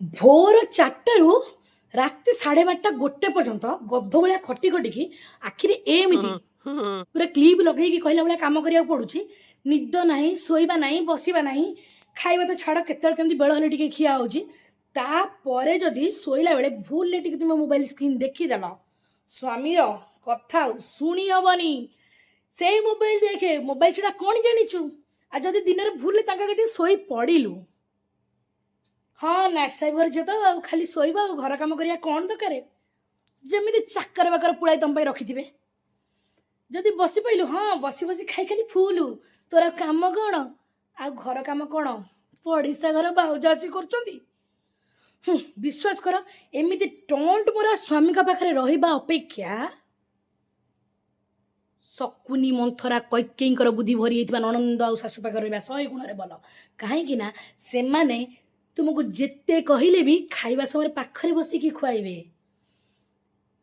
ଭୋର 4ଟାରୁ ରାତି 12:30 1 ପର୍ଯ୍ୟନ୍ତ ଗଧ ଭଳିଆ ଖଟି ଖଟିକି ଆଖିରେ ଏମିତି ପୁରା କ୍ଲିପ୍ ଲଗେଇକି କହିଲା ଭଳିଆ କାମ କରିବାକୁ ପଡ଼ୁଛି। ନିଦ ନାହିଁ, ଶୋଇବା ନାହିଁ, ବସିବା ନାହିଁ, ଖାଇବା ତ ଛାଡ଼, କେତେବେଳେ କେମିତି ବେଳ ହେଲେ ଟିକେ ଖିଆ ହେଉଛି। ତାପରେ ଯଦି ଶୋଇଲା ବେଳେ ଭୁଲରେ ଟିକେ ତୁମେ ମୋବାଇଲ ସ୍କ୍ରିନ୍ ଦେଖିଦେଲ, ସ୍ୱାମୀର କଥା ଆଉ ଶୁଣି ହବନି। ସେଇ ମୋବାଇଲ ଦେଖେ, ମୋବାଇଲ ଛଡ଼ା କ'ଣ ଜାଣିଛୁ? ଆଉ ଯଦି ଦିନରେ ଭୁଲରେ ତାଙ୍କ ଆଗରେ ଟିକେ ଶୋଇ ପଡ଼ିଲୁ, ହଁ, ନାଟ ସାହେବ ଘର ଝିଅ ତ ଆଉ ଖାଲି ଶୋଇବ, ଆଉ ଘର କାମ କରିବା କ'ଣ ଦରକାର? ଯେମିତି ଚାକର ବାକର ପୁଳାଇ ତମ ପାଇଁ ରଖିଥିବେ। ଯଦି ବସି ପାଇଲୁ, ହଁ, ବସି ବସି ଖାଇ ଖାଲି ଫୁଲୁ, ତୋର ଆଉ କାମ କ'ଣ? ଆଉ ଘର କାମ କ'ଣ ପଡ଼ିଶା ଘର ଭାଉଜ ଆସି କରୁଛନ୍ତି? ହୁଁ, ବିଶ୍ୱାସ କର, ଏମିତି ଟଣ୍ଟ ମରା ସ୍ୱାମୀଙ୍କ ପାଖରେ ରହିବା ଅପେକ୍ଷା ଶକୁନି, ମନ୍ଥରା, କୈକେୟୀଙ୍କର ବୁଦ୍ଧି ଭରି ହେଇଥିବା ନଣନ୍ଦ ଆଉ ଶାଶୁ ପାଖରେ ରହିବା ଶହେ ଗୁଣରେ ଭଲ। କାହିଁକି ନା ସେମାନେ ତୁମକୁ ଯେତେ କହିଲେ ବି ଖାଇବା ସମୟରେ ପାଖରେ ବସିକି ଖୁଆଇବେ।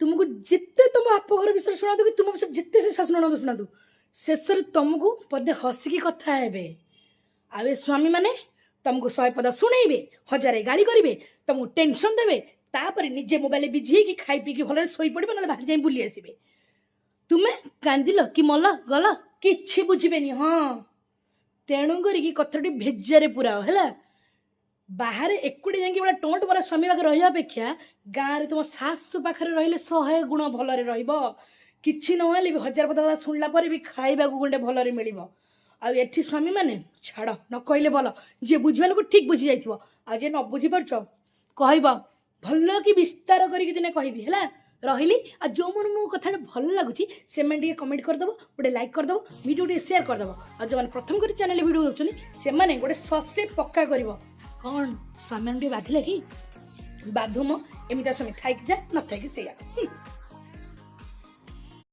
ତୁମକୁ ଯେତେ ତୁମ ବାପ ଘର ବିଷୟରେ ଶୁଣାନ୍ତୁ କି ତୁମ ବିଷୟରେ ଯେତେ ସେ ଶାଶୁ ନଣନ୍ଦ ଶୁଣାନ୍ତୁ, ଶେଷରେ ତୁମକୁ ପଦେ ହସିକି କଥା ହେବେ। ଆଉ ଏ ସ୍ୱାମୀମାନେ ତମକୁ ଶହେ ପଦ ଶୁଣେଇବେ, ହଜାରେ ଗାଳି କରିବେ, ତମକୁ ଟେନସନ୍ ଦେବେ, ତାପରେ ନିଜେ ମୋବାଇଲରେ ବିଜି ହେଇକି ଖାଇ ପିଇକି ଭଲରେ ଶୋଇପଡ଼ିବେ, ନହେଲେ ବାହାରି ଯାଇ ବୁଲି ଆସିବେ। ତୁମେ କାନ୍ଦିଲ କି ମଲ ଗଲ, କିଛି ବୁଝିବେନି। ହଁ, ତେଣୁ କରିକି କଥାଟି ଭେଜାରେ ପୁରାଅ ହେଲା। ବାହାରେ ଏକୁଟିଆ ଯାଇକି ଗୋଟେ ଟଣ୍ଟ ମରା ସ୍ୱାମୀ ପାଖରେ ରହିବା ଅପେକ୍ଷା ଗାଁରେ ତୁମ ଶାଶୁ ପାଖରେ ରହିଲେ ଶହେ ଗୁଣ ଭଲରେ ରହିବ। କିଛି ନହେଲେ ବି ହଜାର ପଦ କଥା ଶୁଣିଲା ପରେ ବି ଖାଇବାକୁ ଗଣ୍ଡେ ଭଲରେ ମିଳିବ। ଆଉ ଏଠି ସ୍ୱାମୀମାନେ ଛାଡ଼, ନ କହିଲେ ଭଲ। ଯିଏ ବୁଝିବା ଲୋକ ଠିକ୍ ବୁଝି ଯାଇଥିବ, ଆଉ ଯିଏ ନ ବୁଝିପାରୁଛ, କହିବ ଭଲ କି ବିସ୍ତାର କରିକି ଦିନେ କହିବି। ହେଲା, ରହିଲି। ଆଉ ଯେଉଁମାନେ ମୋ କଥାଟା ଭଲ ଲାଗୁଛି, ସେମାନେ ଟିକେ କମେଣ୍ଟ କରିଦେବ, ଗୋଟେ ଲାଇକ୍ କରିଦେବ, ଭିଡ଼ିଓ ଟିକେ ସେୟାର କରିଦେବ। ଆଉ ଯେଉଁମାନେ ପ୍ରଥମ କରି ଚ୍ୟାନେଲ୍ ଭିଡ଼ିଓ ଦେଖୁଛନ୍ତି, ସେମାନେ ଗୋଟେ ସବସ୍କ୍ରାଇବ୍ ପକ୍କା କରିବ। କ'ଣ ସ୍ୱାମୀମାନଙ୍କୁ ଟିକେ ବାଧିଲା କି? ବାଧୁ ମ, ଏମିତିଆ ସ୍ୱାମୀ ଥାଇକି ଯା, ନଥାଇକି ସେଇଆ।